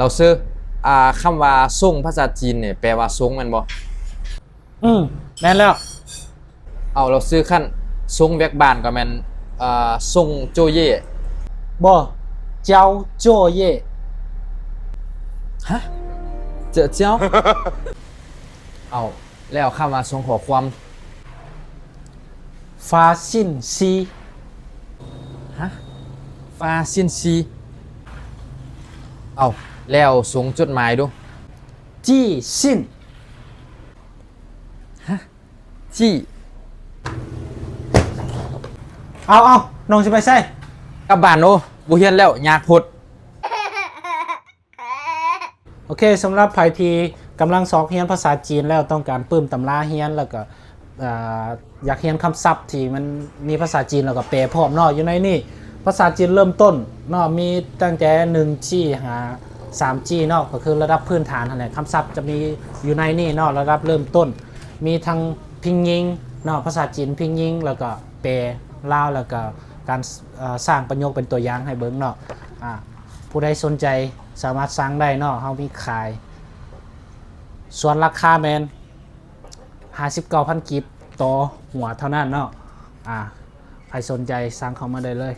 ເອົາຊື່ ອ່າ ຄຳວ່າຊົງພາສາຈີນນີ້ແປວ່າຊົງແມ່ນບໍ່? ອືມ ແມ່ນແລ້ວ. ເອົາ ລາວຊື່ ຄັນຊົງວຽກບ້ານກໍແມ່ນ ເອີ ຊົງໂຈເຢ. ບໍ່ ເຈົ້າໂຈເຢ. ຮະ? ເຈົ້າ ເຈົ້າ? ເອົາ ແລ້ວຄຳວ່າຊົງຂໍ້ຄວາມ? ຟາຊິນຊີ. ຮະ? ຟາຊິນຊີ. ເອົາ ແລ້ວຊົງຈົດໝາຍດູ? ຈີຊິນ. ຮະ? ຈີ. ເອົາ ເອົາ ນ້ອງຊິໄປໃສ? ກັບບ້ານ. ໂອ້ ບໍ່ຮຽນແລ້ວ ຍາກໂພດ. ໂອເຄ ສຳລັບໃຜທີ່ກຳລັງຊອກຮຽນພາສາຈີນແລ້ວ ຕ້ອງການປຶ້ມຕຳລາຮຽນ ແລ້ວກໍ ເອີ ຢາກຮຽນຄຳສັບທີ່ມັນມີພາສາຈີນ ແລ້ວກໍແປພ້ອມເນາະ. ຢູ່ໃນນີ້ພາສາຈີນເລີ່ມຕົ້ນເນາະ ມີຕັ້ງແຕ່ໜຶ່ງຈີຫາສາມຈີເນາະ ກໍຄືລະດັບພື້ນຖານຫັ້ນແຫຼະ. ຄຳສັບຈະມີຢູ່ໃນນີ້ເນາະ ລະດັບເລີ່ມຕົ້ນ ມີທັງພິງຍິງເນາະ ພາສາຈີນພິງຍິງ ແລ້ວກໍແປລາວ ແລ້ວກໍການ ເອີ ສ້າງປະໂຫຍກເປັນຕົວຢ່າງໃຫ້ເບິ່ງເນາະ. ອາ ຜູ້ໃດສົນໃຈສາມາດສັ່ງໄດ້ເນາະ ເຮົາມີຂາຍ. ສ່ວນລາຄາແມ່ນຫ້າສິບເກົ້າພັນກີບຕໍ່ຫົວເທົ່ານັ້ນເນາະ. ອາ ໃຜສົນໃຈສັ່ງເຂົ້າມາໄດ້ເລີຍ.